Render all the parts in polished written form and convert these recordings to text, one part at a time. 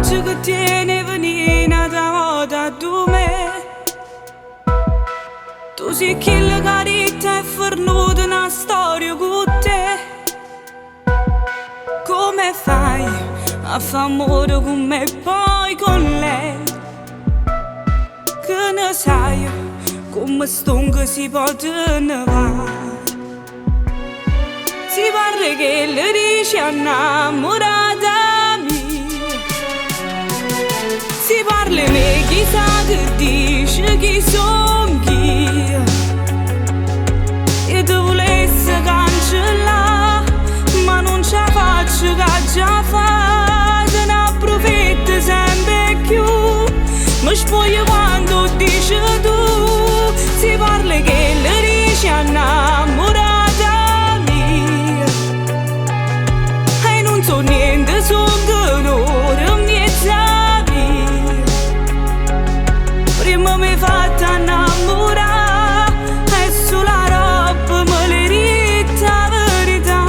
Coraggio che tiene venì n'ata vota addu me. Tu si chillo che ditt è fernuta na storia cu te. Come fai a fa amore con me e poi con lei? Che ne sai come stongo si po' te ne vai? Si parla che le dice innamorata mia. Si parla me chissà che dice chi son io. Io te volesse cancellare, ma non ce la faccio che già fa. Te ne approfitto sempre più, mi spoglio quando dici tu. Si parla che le dice innamorata mia. E non so niente, sono un'ora mezza via. Prima mi fatta innamorare e sulla roba me l'hai detta verità.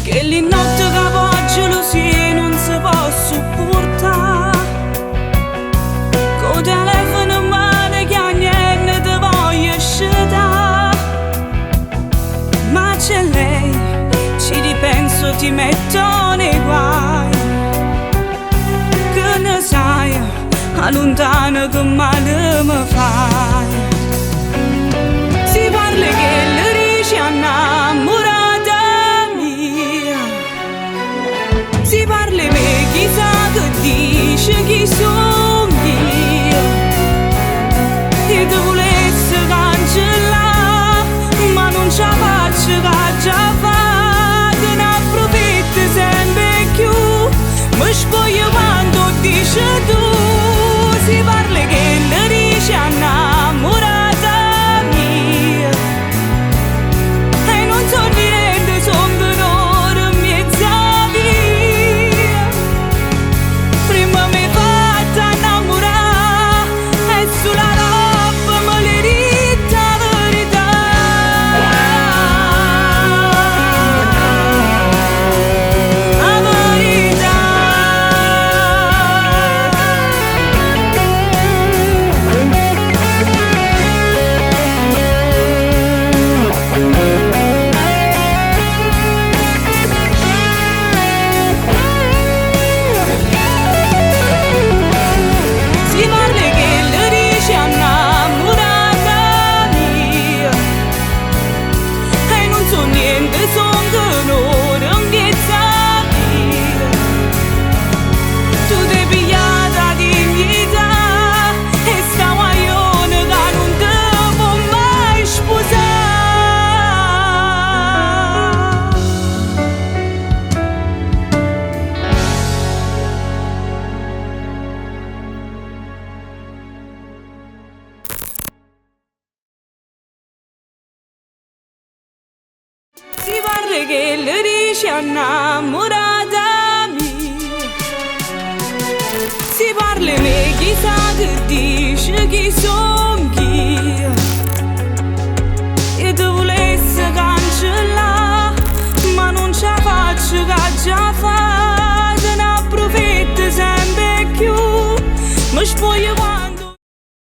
Che li notte che poi gelosia non si può sopportare. Col telefono in mano chiagnendo te voglio scetare. Ma c'è lei, ci ripenso, ti metto nei guai. Che ne sai, a lontano che male mi fai. Si parla che le dice innamorata mia. Si parla me chissà che dice chi son io. Io te volesse cancellare, ma non ce la faccio che già fa. Te ne approfitto sempre più, mi spoglio quando dici tu. Si parla che le dice innamorata mia. E non so niente, sono un'ora mezza via. Prima mi fatta innamorare e sulla roba me l'hai detta verità. La verità. Si parla che le dice innamorata mia. E non so niente, son un'ora mezza via. Tu ti pigliata dignità e sta guaglione che non te può mai sposare. Si parla che le dice innamorata mia. Si parla me chissà che dice chi son io. Io te volesse cancellare, ma non ce la faccio che già fa. Te ne approfitto sempre più, mi spoglio quando